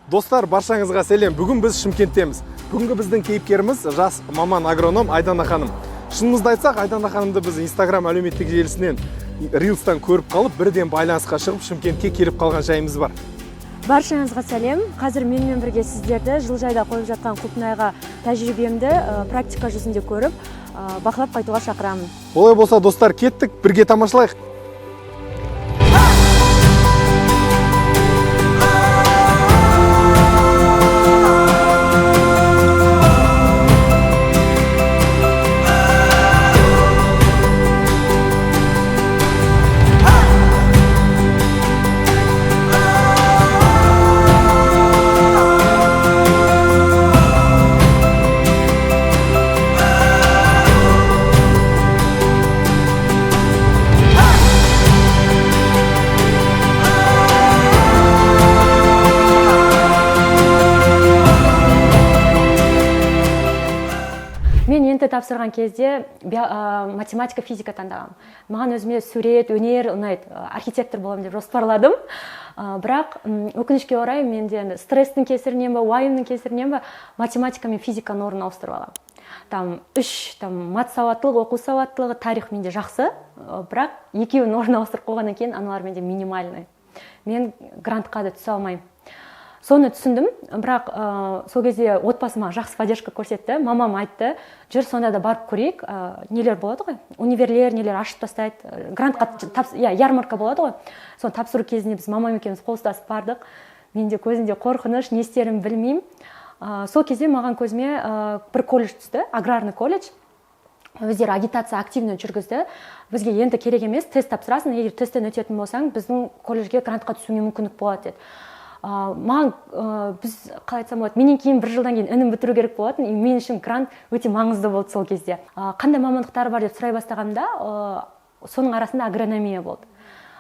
Достар, баршаңызға сәлем. Бүгін біз Шымкенттеміз. Бүгінгі біздің кейіпкеріміз жас маман агроном Айдана ханым. Шынымызды айтсақ, Айдана ханымды біз Инстаграм әлеуметтік желісінен рилстан көріп қалып, бірден байланысқа шығып, Шымкентке келіп қалған жайымыз бар. Баршаңызға сәлем. Қазір менімен бірге сіздерді жылыжайда қойып жатқан құлпынайға тәжірибемді практика жүзінде көріп, бақылап қайтуға шақырамын. Олай болса, достар, кеттік, бірге тамашалайық. Мен ЕНТ тапсырған кезде математика, физика таңдағанмын. Маған өзіме сурет, өнер ұнайды, архитектор боламын деп жоспарладым. Бірақ өкінішке орай, менде енді стресстің кесірінен ба, уайымның кесірінен ба, математика мен физиканың орнын ауыстырып аламын. Там үш, там мат сауаттылығы, оқу сауаттылығы, тарих менде жақсы, бірақ екеуінің орнын ауыстырып қойғаннан кейін аналар менде минимальный. Мен грантқа да түсе алмаймын. Соны түсіндім, бірақ сол кезде отбасыма жақсы поддержка көрсетті. Мамам айтты: жүр, сонда да барып көрейік, нелер болады ғой, универлер, нелер ашып тастайды, грантқа иә, ярмарка болады ғой. Соны тапсыру кезінде біз мамам екеуміз қол ұстасып бардық. Менде көзімде қорқыныш, не істерімді білмеймін. Сол кезде маған көзіме бір колледж түсті, аграрный колледж. Өздері агитация активно жүргізді: бізге енді керек емес, тест тапсырасың, егер тесттен өтетін болсаң, біздің колледжге грантқа түсуіңе мүмкіндік болады деді. Маған біз, қалай айтсам болады, менен кейін бір жылдан кейін інім бітіру керек болатын, и мен үшін грант өте маңызды болды сол кезде. Қандай мамандықтар бар деп сұрай бастағанда, соның арасында агрономия болды.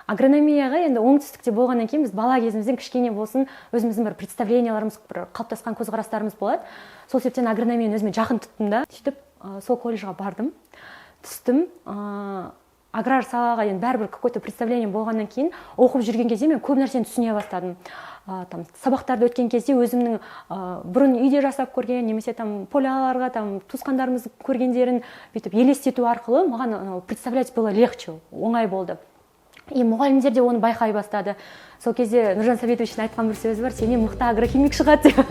Агрономияға енді оңтүстікте болғаннан кейін біз бала кезімізден кішкене болсын өзіміздің бір представленияларымыз, бір қалыптасқан көзқарастарымыз болады. Сол себептен агрономияны өзіме жақын тұттым да, сөйтіп сол колледжға бардым, түстім. Аграр салаға енді бәрібір какой-то представление болғаннан кейін, оқып жүрген кезде мен көп нәрсені түсіне бастадым. Там сабақтарды өткен кезде өзімнің бұрын үйде жасап көрген немесе там поляларға, там туысқандарымыз көргендерін бүйтіп елестету арқылы маған анау представлять было легче, оңай болды. И мұғалімдер де оны байқай бастады. Сол кезде Нұржан Сәбитовичтің айтқан бір сөзі бар: сенен мықты агрохимик шығады деп.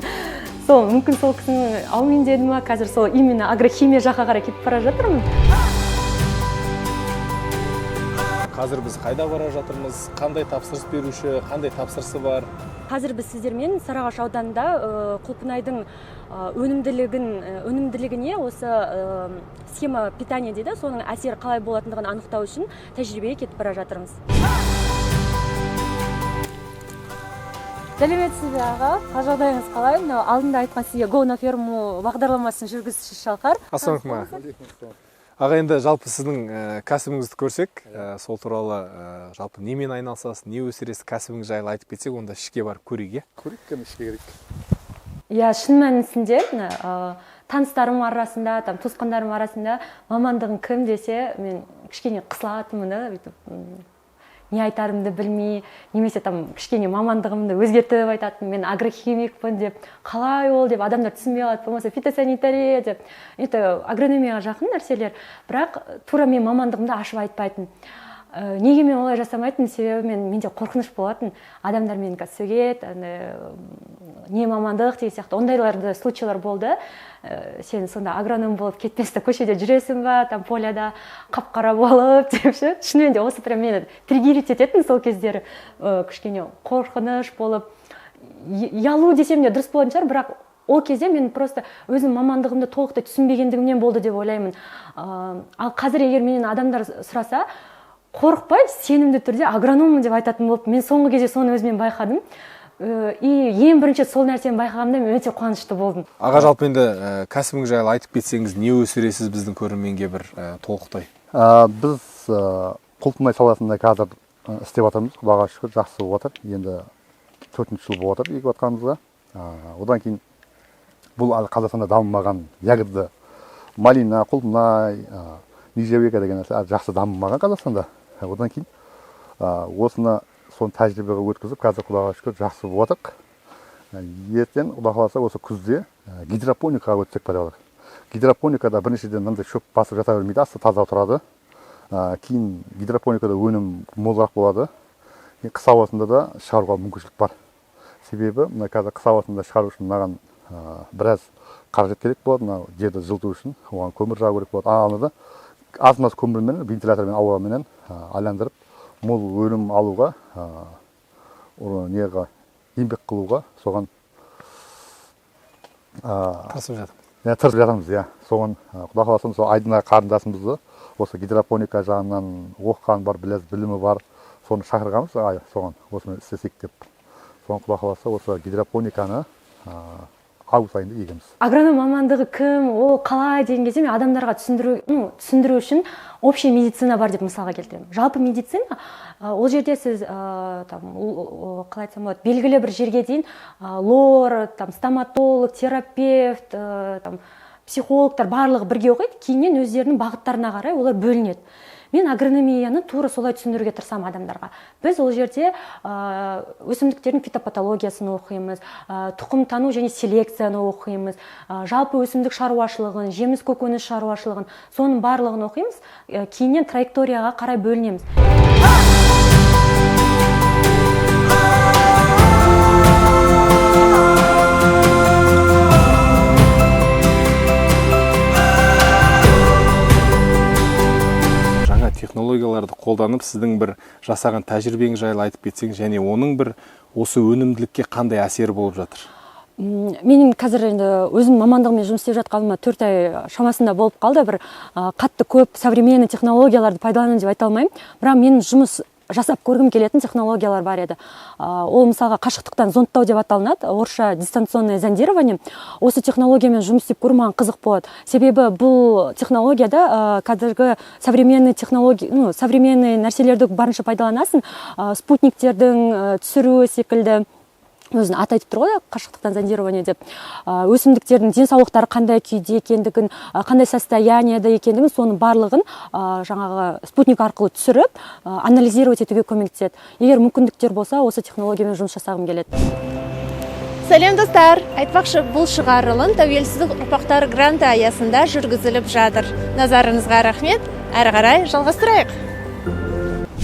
Сол мүмкін сол кісінің әумин деді ма, қазір сол именно агрохимия жаққа қарай кетіп бара жатырмын. Қазір біз қайда бара жатырмыз? Қандай тапсырыс беруші, қандай тапсырысы бар? Қазір біз сіздермен Сарыағаш ауданында құлпынайдың өнімділігіне осы схема питания дейді, соның әсері қалай болатындығын анықтау үшін тәжірибеге кетіп бара жатырмыз. Сәлеметсіз бе, аға! Қал жағдайыңыз қалай? Мынау алдында айтқан сізге Го на ферму бағдарламасының жүргізушісі Шалқар. Ассалаумағалейкум, аға. Енді жалпы сіздің кәсібіңізді көрсек, сол туралы, жалпы немен айналысасыз, не өсіресіз, кәсібіңіз жайлы айтып кетсек, онда ішке барып көрейік, иә? Көрейік кәне, ішке кірейік. Иә, шын мәнісінде мына таныстарым арасында, там туысқандарым арасында мамандығың кім десе, мен кішкене қысылатынмын да, бүйтіп не айтарымды білмей, немесе там кішкене мамандығымды өзгертіп айтатын, мен агрохимикпін деп, қалай ол деп адамдар түсінбей қалады, болмаса фитосанитария деп. Это агрономияға жақын нәрселер, бірақ тура мен мамандығымды ашып айтпайтын. Неге мен олай жасамайтынмын? Себебі менде қорқыныш болатын: адамдар мені қазір сөгеді, андай, не мамандық деген сияқты. Ондайлар случайлар болды. Сен сонда агроном болып кетпесті көшеде жүресің ба, там поляда қап қара болып деп ше. Шынымен де осы прям мені триггерить ететін сол кездері. Кішкене қорқыныш болып, ұялу десем де дұрыс болатын шығар, бірақ ол кезде мен просто өзім мамандығымды толықтай түсінбегендігімнен болды деп ойлаймын. Ал қазір егер менен адамдар сұраса, қорықпай, сенімді түрде агрономмын деп айтатын болып, мен соңғы кезде соны өзімнен байқадым. И ең бірінші сол нәрсені байқағанымда мен өте қуанышты болдым. Аға, жалпы енді кәсібіңіз жайлы айтып кетсеңіз, не өсіресіз, біздің көрерменге бір толықтай. Біз құлпынай саласында қазір істеп жатырмыз. Құдайға шүкір, жақсы болып жатыр. Енді төртінші жыл болып жатыр егіп жатқанымызға. Одан кейін бұл әлі Қазақстанда дамымаған ягода, малина, құлпынай, нержавейка деген нәрсе әлі жақсы дамымаған Қазақстанда. Одан кейін осыны соны тәжірибеге өткізіп, қазір, құдайға шүкір, жақсы болып жатырық. Ертең, Құдай қаласа, осы күзде гидропоникаға өтсек па деп жатыр. Гидропоникада, біріншіден, мынандай шөп басып жата бермейді, асты таза тұрады. Кейін гидропоникада өнім молырақ болады. Кейін қыс ауасында да шығаруға мүмкіншілік бар. Себебі мына қазір қыс ауасында шығару үшін мынаған біраз қаражат керек болады. Мына жерді жылыту үшін оған көмір жағу керек болады. Аны да аз маз көмірмен, вентилятормен, ауаменен айландырып, мол өнім алуға, неға еңбек қылуға, соған Тырысып жатырмыз. Иә, тырысып жатырмыз, иә. Соған, Құдай қаласа, сол Айдына қарындасымызды, осы гидропоника жағынан оқыған бар, біраз білімі бар, соны шақырғанбыз, соған осыны істесек деп. Соған, Құдай қаласа, осы гидропониканы август айында егеміз. Агроном мамандығы кім, ол қалай деген кезде, мен адамдарға түсіндіру, ну, түсіндіру үшін общая медицина бар деп мысалға келтіремін. Жалпы медицина, ол жерде сіз, там, қалай айтсам болады, белгілі бір жерге дейін лор, там, стоматолог, терапевт, там, психологтар барлығы бірге оқиды. Кейіннен өздерінің бағыттарына қарай олар бөлінеді. Мен агрономияны тура солай түсіндіруге тырысамын адамдарға. Біз ол жерде өсімдіктердің фитопатологиясын оқимыз, тұқымтану және селекцияны оқимыз, жалпы өсімдік шаруашылығын, жеміс көкөніс шаруашылығын, соның барлығын оқимыз. Кейіннен траекторияға қарай бөлінеміз. Жаңа технологияларды қолданып, сіздің бір жасаған тәжірибеңіз жайлы айтып кетсеңіз және оның бір осы өнімділікке қандай әсері болып жатыр? Менің қазір енді өзім мамандығыммен жұмыс істеп жатқаныма 4 ай шамасында болып қалды. Бір қатты көп современный технологияларды пайдаланамын деп айта алмаймын, бірақ менің жұмыс жасап көргім келетін технологиялар бар еді. Ол мысалға қашықтықтан зондтау деп аталынады, орысша дистанционное зондирование. Осы технологиямен жұмыс істеп көру маған қызық болады, себебі бұл технологияда қазіргі современный технология, ну, современный нәрселерді барынша пайдаланасың, спутниктердің түсіруі секілді, өзінің аты айтып тұр ғой, қашықтықтан зондирование деп. Өсімдіктердің денсаулықтары қандай күйде екендігін, қандай состояниеда екендігін, соның барлығын жаңағы спутник арқылы түсіріп, анализировать етуге көмектеседі. Егер мүмкіндіктер болса, осы технологиямен жұмыс жасағым келеді. Сәлем, достар! Айтпақшы, бұл шығарылым Тәуелсіздік ұрпақтар гранты аясында жүргізіліп жатыр. Назарыңызға рахмет. Әрі қарай жалғастырайық.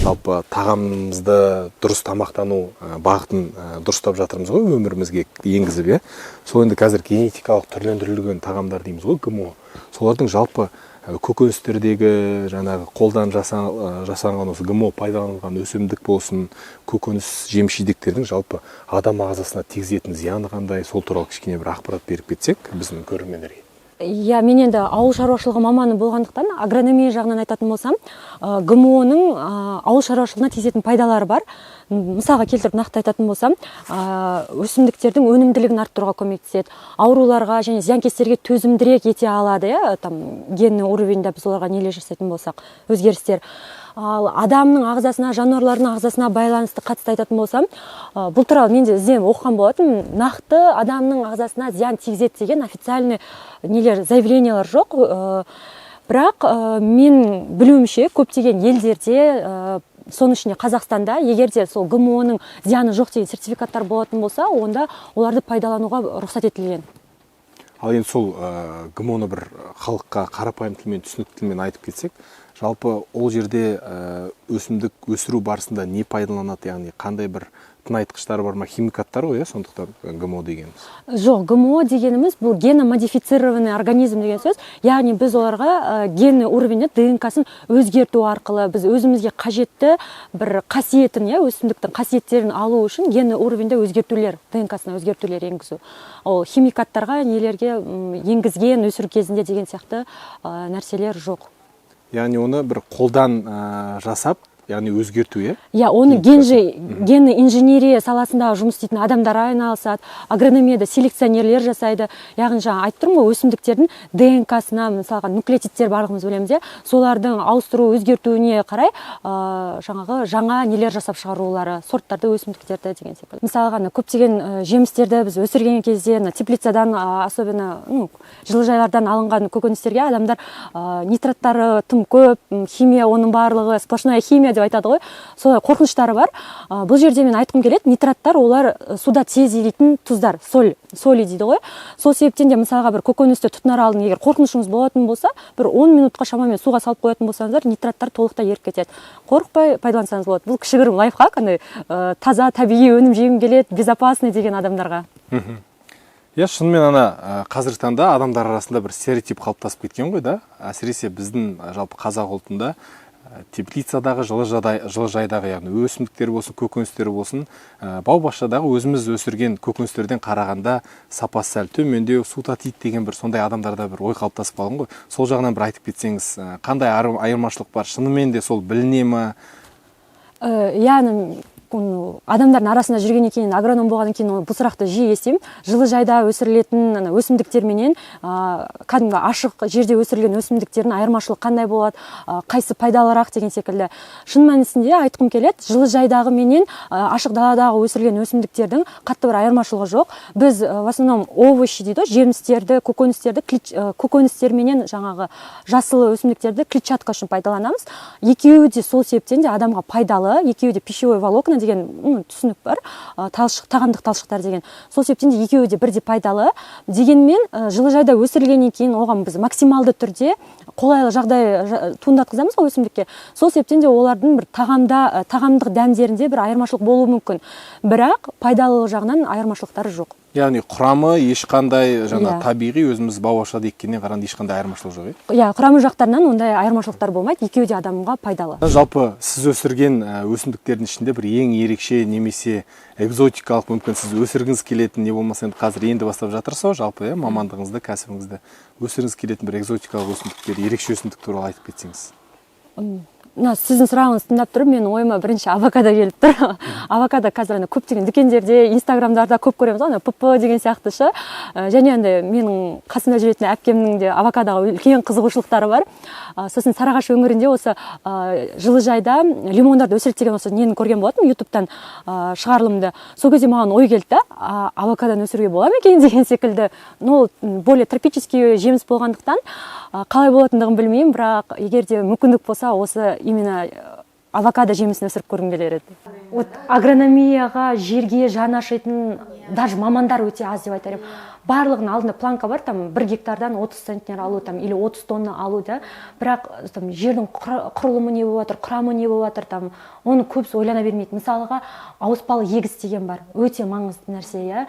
Жалпы тағамымызды дұрыс тамақтану бағытын дұрыстап жатырмыз ғой, өмірімізге енгізіп, иә. Сол енді қазір генетикалық түрлендірілген тағамдар дейміз ғой, ГМО, солардың жалпы көкөністердегі жаңағы қолдан жасанған осы ГМО пайдаланылған өсімдік болсын, көкөніс, жеміс жидектердің жалпы адам ағзасына тигізетін зияны қандай? Сол туралы кішкене бір ақпарат беріп кетсек біздің көрермендерге. Иә, мен енді ауыл шаруашылығы маманы болғандықтан, агрономия жағынан айтатын болсам, ГМО-ның ауыл шаруашылығына тигізетін пайдалары бар. Мысалға келтіріп нақты айтатын болсам, өсімдіктердің өнімділігін арттыруға көмектеседі, ауруларға және зиянкестерге төзімдірек ете алады, иә, там генный уровеньде біз оларға нелер жасайтын болсақ, өзгерістер. Ал адамның ағзасына, жануарлардың ағзасына байланысты қатысты айтатын болсам, бұл туралы мен де ізденіп оқыған болатынмын. Нақты адамның ағзасына зиян тигізеді деген официальный нелер, заявлениялар жоқ. Бірақ мен білуімше, көптеген елдерде, соның ішінде Қазақстанда, егер де сол ГМО-ның зияны жоқ деген сертификаттар болатын болса, онда оларды пайдалануға рұқсат етілген. Ал енді сол ГМО-ны бір халыққа қарапайым тілмен, түсінікті тілмен айтып кетсек, жалпы ол жерде өсімдік өсіру барысында не пайдаланады, яғни қандай бір тыңайтқыштар бар ма, химикаттар ғой, иә, сондықтан ГМО дегеніміз. Жоқ, ГМО дегеніміз бұл геномодифицированный организм деген сөз, яғни біз оларға генный уровеньде ДНК-сын өзгерту арқылы біз өзімізге қажетті бір қасиетін, иә, өсімдіктің қасиеттерін алу үшін генный уровеньде өзгертулер, ДНК-сына өзгертулер енгізу. Ол химикаттарға, нелерге енгізген өсіру кезінде деген сияқты нәрселер жоқ. Яғни оны бір қолдан жасап, яғни өзгерту, иә? Иә, оны генный инженерия саласында жұмыс істейтін адамдар айналысады, агрономияда селекционерлер жасайды. Яғни жаңа айтып тұрмын ғой, өсімдіктердің ДНК-сына, мысалға, нуклеотидтер барлығымыз білеміз, иә, солардың ауыстыру, өзгертуіне қарай жаңағы жаңа нелер жасап шығарулары, сорттарды, өсімдіктерді деген секілді. Мысалға, ана көптеген жемістерді біз өсірген кезде, ана теплицадан, особенно, ну, жылыжайлардан алынған көкөністерге адамдар нитраттары тым көп, химия, оның барлығы сплошная химия деп. деп айтады ғой, солай қорқыныштары бар. Бұл жерде мен айтқым келеді, нитраттар олар суда тез еритін тұздар, соль, соли дейді ғой. Сол себептен де, мысалға, бір көкөністі тұтынар алдын, егер қорқынышыңыз болатын болса, бір 10 минутқа шамамен суға салып қоятын болсаңыздар, нитраттар толықтай еріп кетеді, қорықпай пайдалансаңыз болады. Бұл кішігірім лайфхак, андай таза табиғи өнім жегім келеді, безопасный деген адамдарға. Иә, шынымен ана қазіргі таңда адамдар арасында бір стереотип қалыптасып кеткен ғой да. Әсіресе біздің жалпы қазақ ұлтында теплицадағы, жылыжайдағы, яғни өсімдіктер болсын, көкөністер болсын, бау бақшадағы өзіміз өсірген көкөністерден қарағанда сапасы сәл төмендеу, су татиды деген бір сондай адамдарда бір ой қалыптасып қалған ғой. Сол жағынан бір айтып кетсеңіз, қандай айырмашылық бар, шынымен де сол біліне ма? Иә, адамдардың арасында жүргеннен кейін, агроном болғаннан кейін бұл сұрақты жиі естимін. Жылыжайда өсірілетін ана өсімдіктерменен кәдімгі ашық жерде өсірілген өсімдіктердің айырмашылығы қандай болады, қайсы пайдалырақ деген секілді. Шын мәнісінде айтқым келеді, жылыжайдағы менен ашық даладағы өсірілген өсімдіктердің қатты бір айырмашылығы жоқ. Біз в основном овощи дейді ғой, жемістерді, көкөністерді, көкөністерменен жаңағы жасыл өсімдіктерді клетчатка үшін пайдаланамыз. Екеуі де сол себептен де адамға пайдалы, екеуі де пищевой волокна деген түсінік бар, талшық, тағамдық талшықтар деген. Сол себептен де екеуі де бірдей пайдалы. Дегенмен жылыжайда өсірілгеннен кейін оған біз максималды түрде қолайлы жағдай туындатқызамыз ғой өсімдікке. Сол себептен де олардың бір тағамдық дәмдерінде бір айырмашылық болуы мүмкін, бірақ пайдалылық жағынан айырмашылықтары жоқ. Яғни құрамы ешқандай жаңа табиғи өзіміз бау бақшада еккеннен қарағанда ешқандай айырмашылық жоқ, иә? Иә, құрамы жақтарынан ондай айырмашылықтар болмайды, екеуі де адамға пайдалы. Жалпы сіз өсірген өсімдіктердің ішінде бір ең ерекше немесе экзотикалық, мүмкін сіз өсіргіңіз келетін, не болмаса енді қазір енді бастап жатырсыз ғой жалпы, иә, мамандығыңызды, кәсібіңізді, өсіргіңіз келетін бір экзотикалық өсімдіктер, ерекше өсімдік туралы айтып кетсеңіз. Мына сіздің сұрағыңызды тыңдап тұрып, менің ойыма бірінші авокадо келіп тұр. Авокадо қазір ана көптеген дүкендерде, инстаграмдарда көп көреміз ғой, ана ПП деген сияқты ше. Және андай менің қасымда жүретін әпкемнің де авокадоға үлкен қызығушылықтары бар. Сосын Сарыағаш өңірінде осы жылыжайда лимондарды өсіреді деген осы нені көрген болатынмын ютубтан, шығарылымды. Сол кезде маған ой келді да, авокадоны өсіруге бола ма екен деген секілді. Ну, ол более тропический жеміс болғандықтан, қалай болатындығын білмеймін, бірақ егер де мүмкіндік болса, осы именно авокадо жемісін өсіріп көргім келер еді. Вот агрономияға, жерге жаны ашитын даже мамандар өте аз деп айтар едім. Барлығының алдында планка бар, там 1 гектардан 30 центнер алу там или 30 тонна алу да, бірақ там жердің құрылымы не болып жатыр, құрамы не болып жатыр, там оны көбісі ойлана бермейді. Мысалға, ауыспалы егіс деген бар, өте маңызды нәрсе, иә.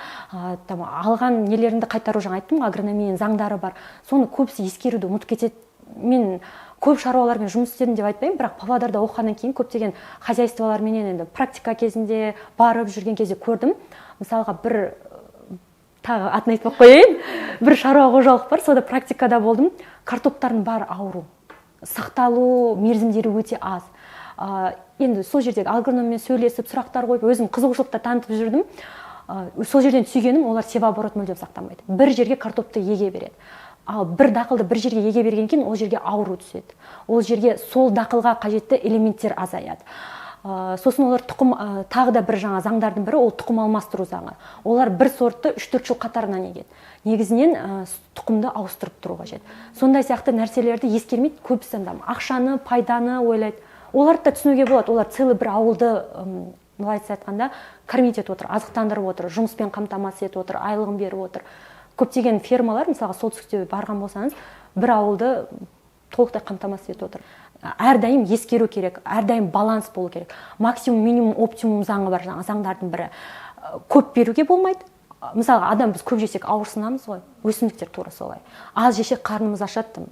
Там алған нелеріңді қайтару, жаңа айттым ғой, агрономияның заңдары бар, соны көбісі ескеруді ұмытып кетеді. Мен көп шаруалармен жұмыс істедім деп айтпаймын, бірақ Павлодарда оқығаннан кейін көптеген хозяйстволарменен енді практика кезінде барып жүрген кезде көрдім. Мысалға, бір, тағы атын айтпай ақ қояйын, бір шаруа қожалық бар, сонда практикада болдым. Картоптардың бәрі ауру, сақталу мерзімдері өте аз. Енді сол жердегі агрономмен сөйлесіп, сұрақтар қойып, өзім қызығушылық та танытып жүрдім. Сол жерден түйгенім, олар севооборот мүлдем сақтамайды, бір жерге картопты еге береді. Ал бір дақылды бір жерге еге берген кейін ол жерге ауру түседі, ол жерге сол дақылға қажетті элементтер азаяды. Сосын олар тұқым, тағы да бір жаңа заңдардың бірі, ол тұқым алмастыру заңы. Олар бір сортты 3-4 жыл қатарынан егеді. Негізінен тұқымды ауыстырып тұру қажет. Сондай сияқты нәрселерді ескермейді көбісі, там ақшаны, пайданы ойлайды. Оларды да түсінуге болады, олар целый бір ауылды, былайша айтқанда, кормить етіп отыр, азықтандырып отыр, жұмыспен қамтамасыз етіп отыр, айлығын беріп отыр. Көптеген фермалар, мысалға, солтүстікте барған болсаңыз, бір ауылды толықтай қамтамасыз етіп отыр. Әрдайым ескеру керек, әрдайым баланс болу керек. Максимум, минимум, оптимум заңы бар, жаңа заңдардың бірі. Көп беруге болмайды. Мысалға, адам біз көп жесек, ауырсынамыз ғой, өсімдіктер тура солай. Аз жесек, қарнымыз ашады,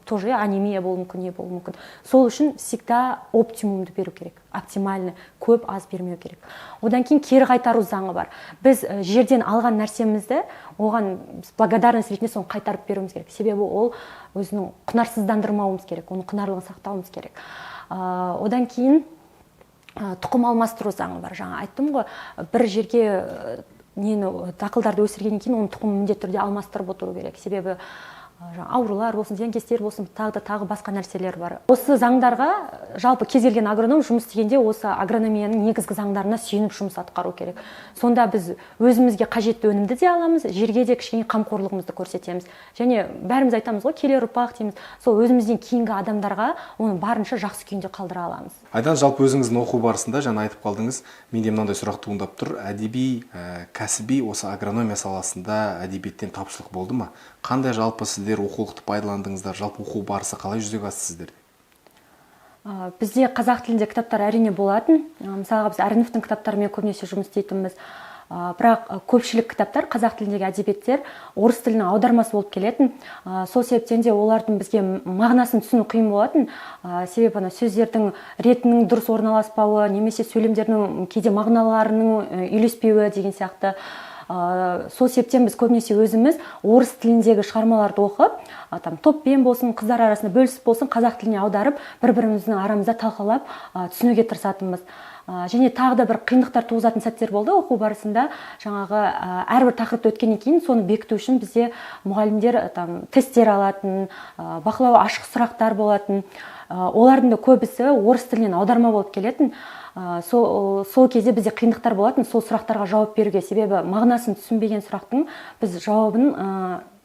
тоже анемия болуы мүмкін, не болуы мүмкін. Сол үшін всегда оптимумды беру керек, оптимальный, көп аз бермеу керек. Одан кейін кері қайтару заңы бар. Біз жерден алған нәрсемізді оған біз благодарность ретінде соны қайтарып беруіміз керек, себебі ол өзінің құнарсыздандырмауымыз керек, оның құнарлығын сақтауымыз керек. Одан кейін тұқым алмастыру заңы бар. Жаңа айттым ғой, бір жерге нені, дақылдарды өсіргеннен кейін оның тұқымын міндетті түрде алмастырып отыру керек, себебі Жаңа аурулар болсын, зиянкестер болсын, тағы да тағы басқа нәрселер бар. Осы заңдарға жалпы кез келген агроном жұмыс істегенде осы агрономияның негізгі заңдарына сүйеніп жұмыс атқару керек. Сонда біз өзімізге қажетті өнімді де аламыз, жерге де кішкене қамқорлығымызды көрсетеміз. Және бәріміз айтамыз ғой, келер ұрпақ дейміз, сол өзімізден кейінгі адамдарға оны барынша жақсы күйінде қалдыра аламыз. Айдан, жалпы өзіңіздің оқу барысында жаңа айтып қалдыңыз, менде мынандай сұрақ туындап тұр. Әдеби, кәсіби осы агрономия саласында әдебиеттен тапшылық болды ма? Қандай жалпы сіздер оқулықты пайдаландыңыздар, жалпы оқу барысы қалай жүзеге асты сіздерде? Бізде қазақ тілінде кітаптар әрине болатын. Мысалға, біз Әріновтің кітаптарымен көбінесе жұмыс істейтінбіз. Бірақ көпшілік кітаптар, қазақ тіліндегі әдебиеттер орыс тілінің аудармасы болып келетін. Сол себептен де олардың бізге мағынасын түсіну қиын болатын. Себебі ана сөздердің ретінің дұрыс орналаспауы немесе сөйлемдердің кейде мағыналарының үйлеспеуі деген сияқты. Сол себептен біз көбінесе өзіміз орыс тіліндегі шығармаларды оқып, там топпен болсын, қыздар арасында бөлісіп болсын, қазақ тіліне аударып, бір-біріміздің арамызда талқылап, түсінуге тырысатынбыз. Және тағы да бір қиындықтар туғызатын сәттер болды оқу барысында. Жаңағы әрбір тақырыпты өткеннен кейін соны бекіту үшін бізде мұғалімдер там тесттер алатын, бақылау ашық сұрақтар болатын. Олардың да көбісі орыс тілінен аударма болып келетін. Сол кезде бізде қиындықтар болатын сол сұрақтарға жауап беруге, себебі мағынасын түсінбеген сұрақтың біз жауабын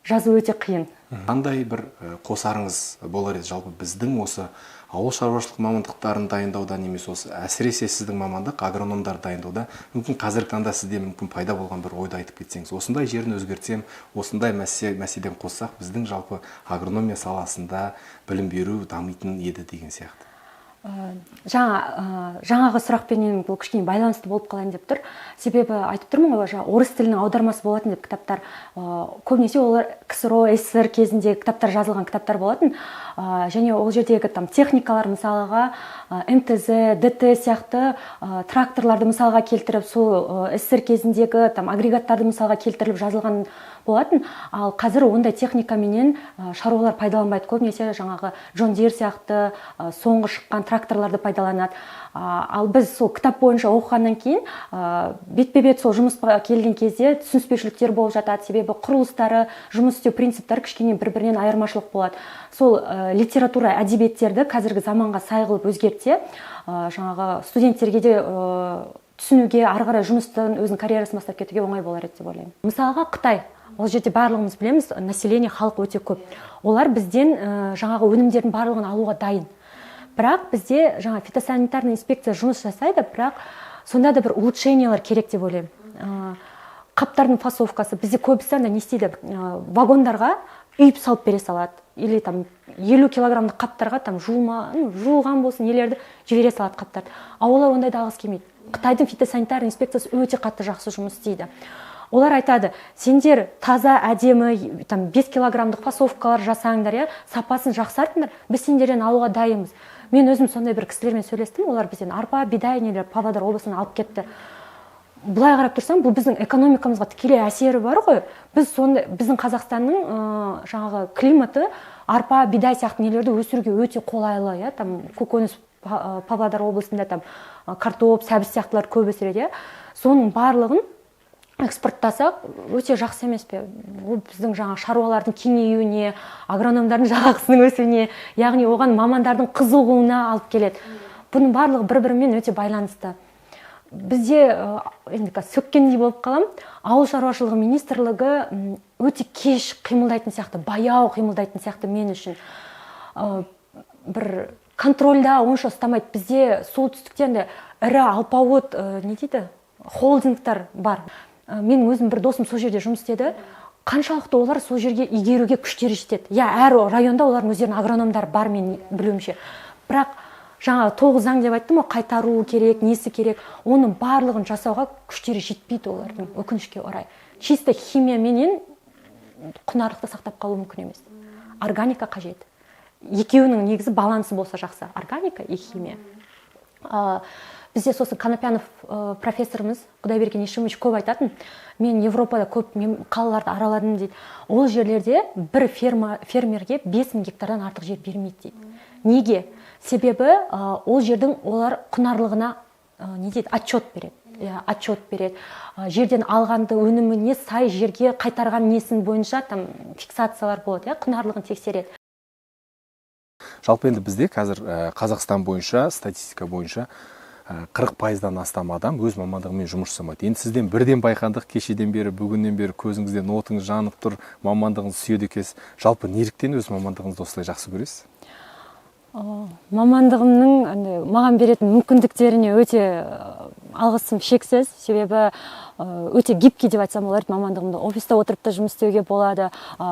жазу өте қиын. Қандай бір қосарыңыз болар еді жалпы біздің осы ауыл шаруашылық мамандықтарын дайындауда немесе осы әсіресе сіздің мамандық агрономдарды дайындауда, мүмкін қазіргі таңда сізде мүмкін пайда болған бір ойды айтып кетсеңіз, осындай жерін өзгертсем, осындай мәселен қоссақ, біздің жалпы агрономия саласында білім беру дамитын еді деген сияқты. Жаңағы сұрақпенен бұл кішкене байланысты болып қалайын деп тұр. Себебі айтып тұрмын ғой, жаңа орыс тілінің аудармасы болатын деп кітаптар. Көбінесе олар КСРО, СССР кезінде кітаптар жазылған кітаптар болатын. Және ол жердегі там техникалар, мысалға, МТЗ, ДТ сияқты тракторларды мысалға келтіріп, сол СССР кезіндегі там агрегаттарды мысалға келтіріліп жазылған болатын. Ал қазір ондай техникаменен шаруалар пайдаланбайды. Көбінесе жаңағы Джон Дир сияқты соңғы шыққан тракторларды пайдаланады. Ал біз сол кітап бойынша оқығаннан кейін бетпе-бет сол жұмысқа келген кезде түсініспеушіліктер болып жатады. Себебі құрылыстары, жұмыс істеу принциптері кішкене бір-бірінен айырмашылық болады. Сол литература, әдебиеттерді қазіргі заманға сай қылып өзгертсе, жаңағы студенттерге де түсінуге, ары қарай жұмыстан өзінің карьерасын бастап кетуге оңай болар еді деп ойлаймын. Мысалға, Қытай. Ол жерде барлығымыз білеміз, население, халық өте көп. Олар бізден жаңағы өнімдердің барлығын алуға дайын. Бірақ бізде жаңа фитосанитарная инспекция жұмыс жасайды, бірақ сонда да бір улучшениялар керек деп ойлаймын. Қаптардың фасовкасы, бізде көбісі анда не істейді, вагондарға үйіп салып бере салады. Или там 50 килограммдық қаптарға там жуылған болсын, нелерді жібере салады қаптарды. А олар ондайды алғысы келмейді. Қытайдың фитосанитарная инспекциясы өте қатты жақсы жұмыс істейді. Олар айтады, сендер таза, әдемі, там 5 килограммдық фасовкалар жасаңдар, иә, сапасын жақсартыңдар, біз сендерден алуға дайынбыз. Мен өзім сондай бір кісілермен сөйлестім, олар бізден арпа, бидай нелер Павлодар облысынан алып кетті. Былай қарап тұрсам, бұл біздің экономикамызға тікелей әсері бар ғой. Біз сондай, біздің Қазақстанның жаңағы климаты арпа, бидай сияқты нелерді өсіруге өте қолайлы, иә, там көкөніс Павлодар облысында там картоп, сәбіз сияқтылар көп өсіреді, иә. Соның барлығын экспорттасақ өте жақсы емес пе? Ол біздің жаңа шаруалардың кеңеюіне, агрономдардың жалақысының өсуіне, яғни оған мамандардың қызығуына алып келеді. Бұның барлығы бір-бірімен өте байланысты. Бізде, енді қазір сөккендей болып қалам, ауыл шаруашылығы министрлігі өте кеш қимылдайтын сияқты, баяу қимылдайтын сияқты мен үшін. Бір контрольда онша ұстамайды. Бізде солтүстікте енді ірі алпауыт, не дейді, холдингтар бар. Менің өзім бір досым сол жерде жұмыс істеді. Қаншалықты олар сол жерге игеруге күштері жетеді. Иә, әр районда олардың өздерінің агрономдары бар мен білуімше. Бірақ жаңа 9 заң деп айттым ғой, қайтару керек, несі керек, оның барлығын жасауға күштері жетпейді олардың, өкінішке орай. Чисто химияменен құнарлықты сақтап қалу мүмкін емес. Органика қажет. Екеуінің негізі балансы болса жақсы. Органика и химия. Бізде сосын Конопянов профессорымыз Құдайберген Ешімович көп айтатын, мен Европада көп қалаларды араладым дейді. Ол жерлерде бір фермерге 5000 гектардан артық жер бермейді дейді. Неге? Себебі ол жердің олар құнарлығына не дейді, отчет береді. Иә, отчет береді. Жерден алғанды өніміне сай жерге қайтарған несін бойынша там фиксациялар болады, иә, құнарлығын тексереді. Жалпы енді бізде қазір Қазақстан бойынша, статистика бойынша, 40%-дан астам адам өз мамандығымен жұмыс жасамайды. Енді сізден бірден байқадық, кешеден бері, бүгіннен бері көзіңізден отыңыз жанып тұр, мамандығыңызды сүйеді екенсіз. Жалпы неліктен өз мамандығыңызды осылай жақсы көресіз? Мамандығымның андай маған беретін мүмкіндіктеріне өте алғысым шексіз, себебі өте гибкий деп айтсам болады мамандығымды. Офиста отырып та жұмыс істеуге болады,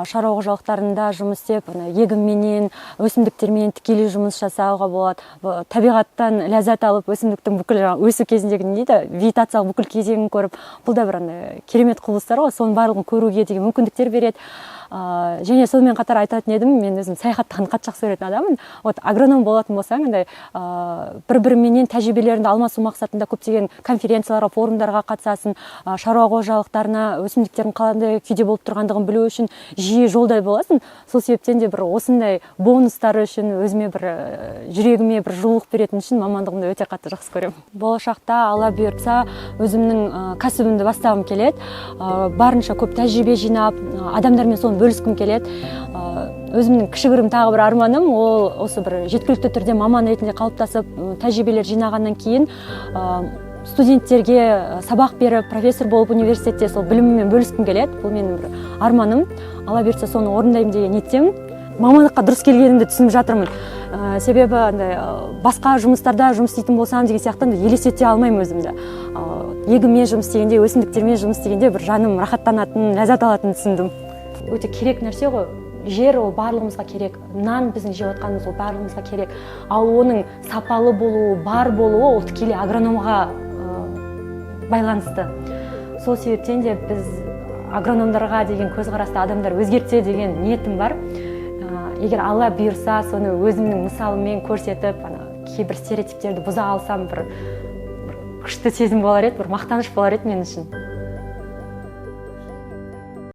шаруа қожалықтарында жұмыс істеп, ана егінменен, өсімдіктермен тікелей жұмыс жасауға болады. Табиғаттан ләззат алып, өсімдіктің бүкіл жаңағы өсу кезіндегі, не дейді, вегетациялық бүкіл кезеңін көріп, бұл да бір андай керемет құбылыстар ғой, соның барлығын көруге деген мүмкіндіктер береді. Және сонымен қатар айтатын едім, мен өзім саяхаттағанды қатты жақсы көретін адаммын. Вот агроном болатын болсаң, андай бір біріменен тәжірибелеріңді алмасу мақсатында көптеген конференцияларға, форумдарға қатысасың, шаруа қожалықтарына өсімдіктердің қандай күйде болып тұрғандығын білу үшін жиі жолда боласың. Сол себептен де бір осындай бонустары үшін, өзіме бір жүрегіме бір жылулық беретін үшін мамандығымды өте қатты жақсы көремін. Болашақта, Алла бұйыртса, өзімнің кәсібімді бастағым келеді. Барынша көп тәжірибе жинап, адамдармен соны бөліскім келеді. Өзімнің кішігірім тағы бір арманым ол осы бір жеткілікті түрде маман ретінде қалыптасып, тәжірибелер жинағаннан кейін студенттерге сабақ беріп, профессор болып университетте сол біліміммен бөліскім келеді. Бұл менің бір арманым, Алла бұйыртса, соны орындаймын деген ниеттемін. Мамандыққа дұрыс келгенімді түсініп жатырмын. Себебі андай басқа жұмыстарда жұмыс істейтін болсам деген сияқты андай елестете алмаймын өзімді. Егінмен жұмыс істегенде, өсімдіктермен жұмыс істегенде бір жаным рахаттанатын, ләззат алатынын түсіндім. Өте керек нәрсе ғой жер, ол барлығымызға керек. Нан, біздің жеп жатқанымыз, ол барлығымызға керек. Ал оның сапалы болуы, бар болуы ол тікелей агрономға байланысты. Сол себептен де біз агрономдарға деген көзқарасты адамдар өзгертсе деген ниетім бар. Егер Алла бұйырса, соны өзімнің мысалыммен көрсетіп, ана кейбір стереотиптерді бұза алсам, бір күшті сезім болар еді, бір мақтаныш болар еді мен үшін.